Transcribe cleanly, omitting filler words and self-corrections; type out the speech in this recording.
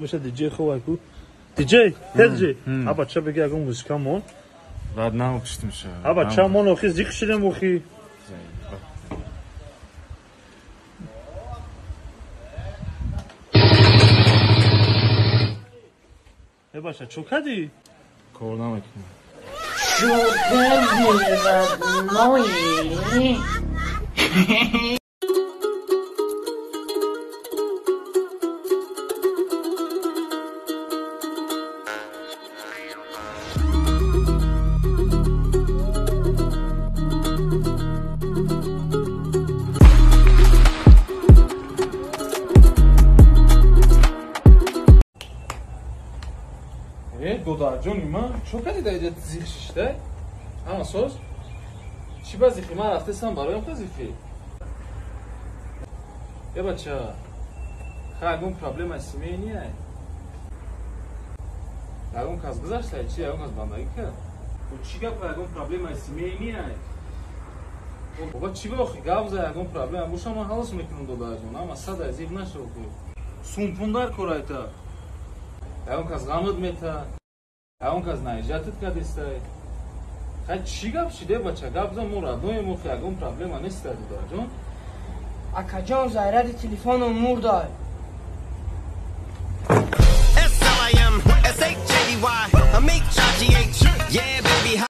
باشه دیجی خوب کو دیجی دیجی ابا چه بگی اگه موزیکا مون بعد ناوکشتم شه ابا چه مون اخی زیخ شدم اخی ای باشه چو کدی کار نمیکنم Додарҷони ман чо кади дар иҷа зих шишта? Ҳама соз? Чӣ ба зихи? Ман рафтесам бароям ка зихи? Е бача, ха ягон проблема семей ния? Ягон кас гузашта чи ягон кас бандагӣ кард? Чӣ гап ягон проблема семей ния? Баба чӣ охи гап за ягон проблема боша ман ҳалос мекунам додарҷон, ама сада зих наша охи. Сумпундар корайта. Ягон кас ғамат мета. Ягон кас наижатит кадистай. Хай чӣ гап шиде бача? Гап за мо родноем охи ягон проблема нест додарҷон. Акаҷон заряди телефоном мурдай. S L I M S H A D Y I'm H I G H. Yeah baby.